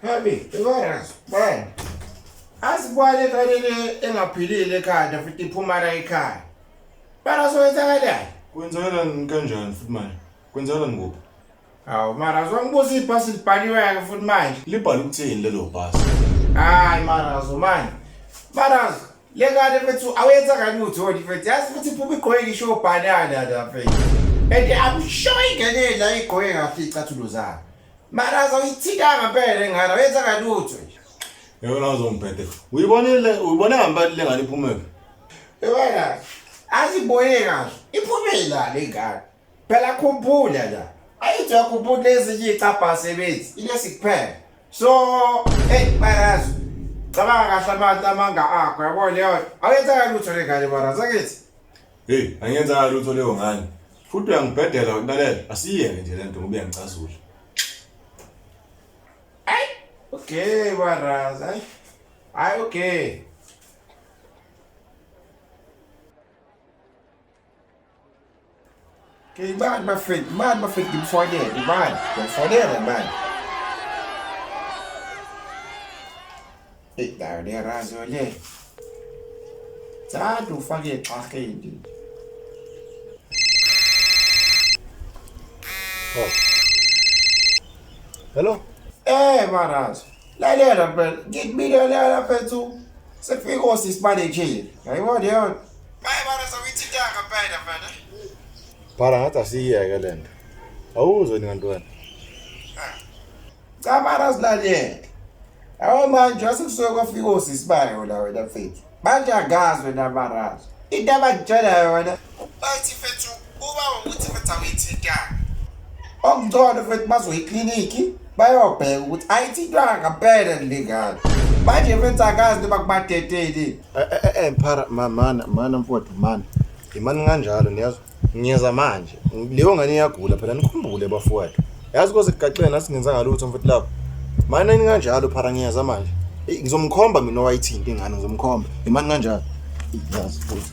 Habi, ivaras, bana. Asibone kanene engaphilile ekhanda futhi iphuma la ekhaya. Bana sowenzakalani? Kwenzakalani kanjani futhi manje? Kwenzakalani kuphi? Hawu mara uzongibuza ibhasi libhaliwe-ke futhi manje. Libhale ukuthini lelo bhasi? Hayi marazo manje. Marazo, le ngane mfethu awenza kalutho wena mfethu. Yazi futhi iphuma igqoke ngisho obhanana la mfethu. And I'm sure ingene la igqoke kahle icathulo zayo. Marazo uyithintanga mpela le ngane, awenza kalutho nje. Yebo uzongibhede. Uyibonile, uyibone ngempela le ngane iphumephi? Yebona, azibone kahle. Iphume la le ngane. Phela khumbula la. Ayithi uyakhumbula ezinye iy'cabha sebenzi. Ilesi kuphela. So, hey Marazo. Cabanga kahle abantu amanga akho yabo leyo. Awenzanga lutho le ngane Marazo akithi. Hey, angiyenzanga lutho leyo ngane. Futhi uyangibhedela lalela, asiyeke nje lento ngoba uyangicasula. Ay, okay Marazo. Ay. Ay, okay. Okay, mani bafethu, mani bafethu ngimfonele, mani, ngimfonele mani. Eyi, nayo le razo le. Thanda ufake exhaheni. Oh. Hello? Eh marazo. Lalela phela, ngikubilela mfethu. Sekufika osisi balejile. Yayibona leyo. Baye marazo uyithintanga phela mfana. Phara ngathi asiyeke le nto. Awuzwa ni kanti wena? Cha mara silalele. Awu manje asekusuke kwafika osisi bayo la wena mfethu. Manje angazi wena marazo. Into abangitshela yona bathi mfethu uba ukuthi mfethu awuyithintanga. Okungcono mfethu bazoya ekliniki bayobheka ukuthi ayithintwanga ngempela le ngane. Manje mfethu angazi noma kubadedeli. Eh eh eh Mphara mana mana mfowethu mana. Imani kanjalo niyazwa. Ngiyeza manje. Leyo ngane iyagula phela nikhumbule bafowethu. Yazi koze kugaxele nathi singenza lutho mfethu lapho. Mana yini kanjalo phara ngiyeza manje. Ngizomkhomba mina owayithinta ingane ngizomkhomba. Imani kanjalo. Yazi futhi.